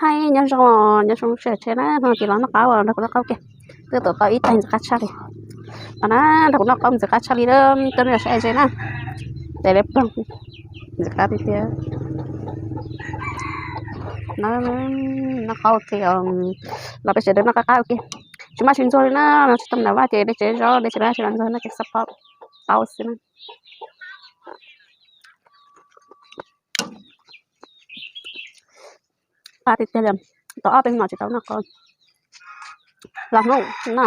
Hais nyob zoo, nyob zoo sawv daws na, hnub no ces los noj qab, nrog kuv noj qab ua ke. Twb tuav tau ib tais ntxim qab tshaj li. Los na, nrog kuv noj qab ntxim qab tshaj li, tuaj nrog saib ze na. Tes lawv ploog ntxim qab tiag tiag. Noj qab ua ke, los peb sawv daws noj qab qab ua ke. Tsis maj tsis ntxuag li na, no tsis tau nram vaj ces dej tsev zov dej tsev na, tsis los ntxuag no ces xav pom tau xwb na. Qab tiag tiag li, tau ob peb hnub no tsis tau noj qab los hnub no.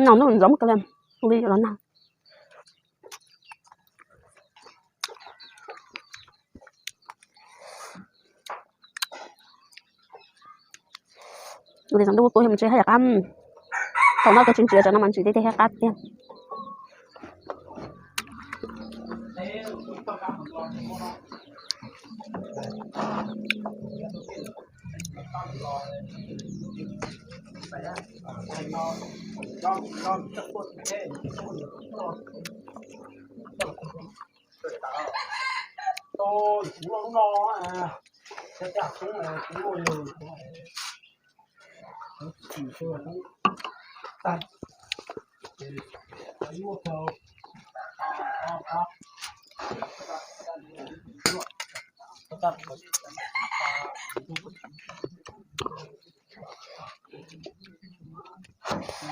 No ntuj ntxov muaj kawg li, li los nag. Ua li tsaus ntuj tuaj yog mus tsev haj yam qab, thaum no koj tsis ntsia tsam no mas ntsia tej tej haj qab tiag.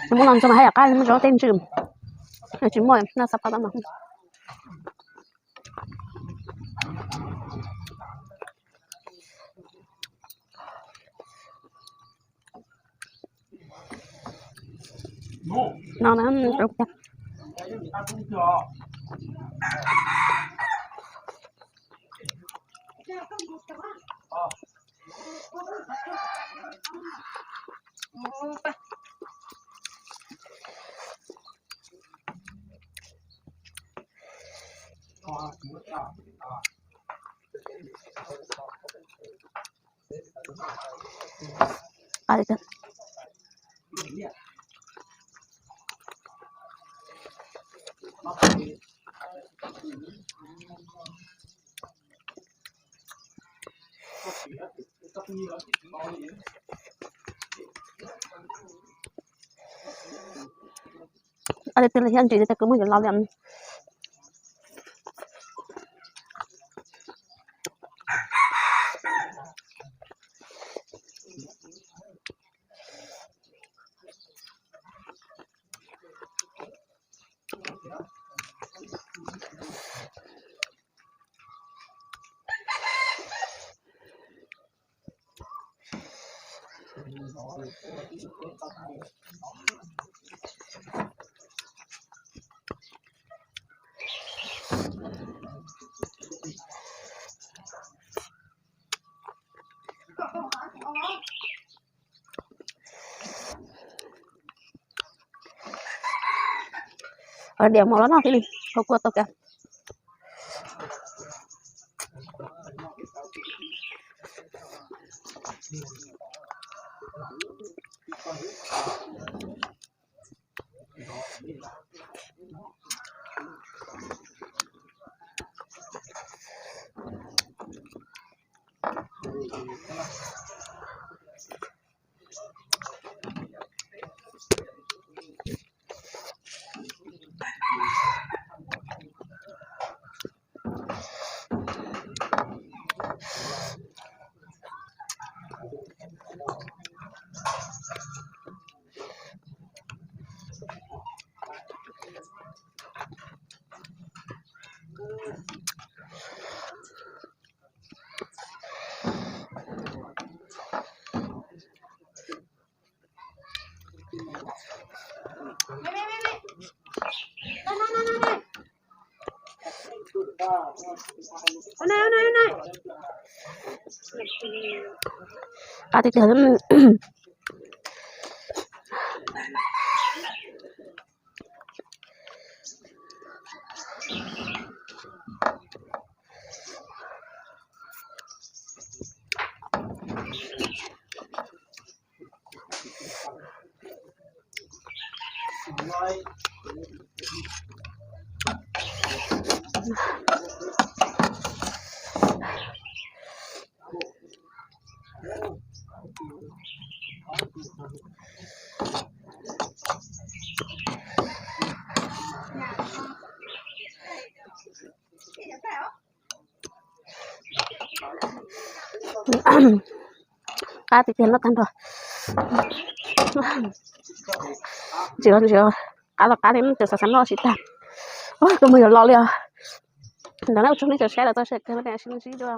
Nws muaj los ntxuag mas haj yam qab, muaj zov tej ntsws, tsis muaj no xav pom tau mas. No na, Ua li twg los thiab ntsis li tag kwv muag yuav los li. Diam mos los no thiaj li kua tau kiag. Qab tiag tiag. Qab tiag tiag noj tag nrho. Ntsim los ntsim, qab los qab li, cov xav xav noj tsis tag. Ua kua muag yuav los li os. Ntawd na, ua tsaug nej cov saib los txog sawv daws, sib ntsib dua.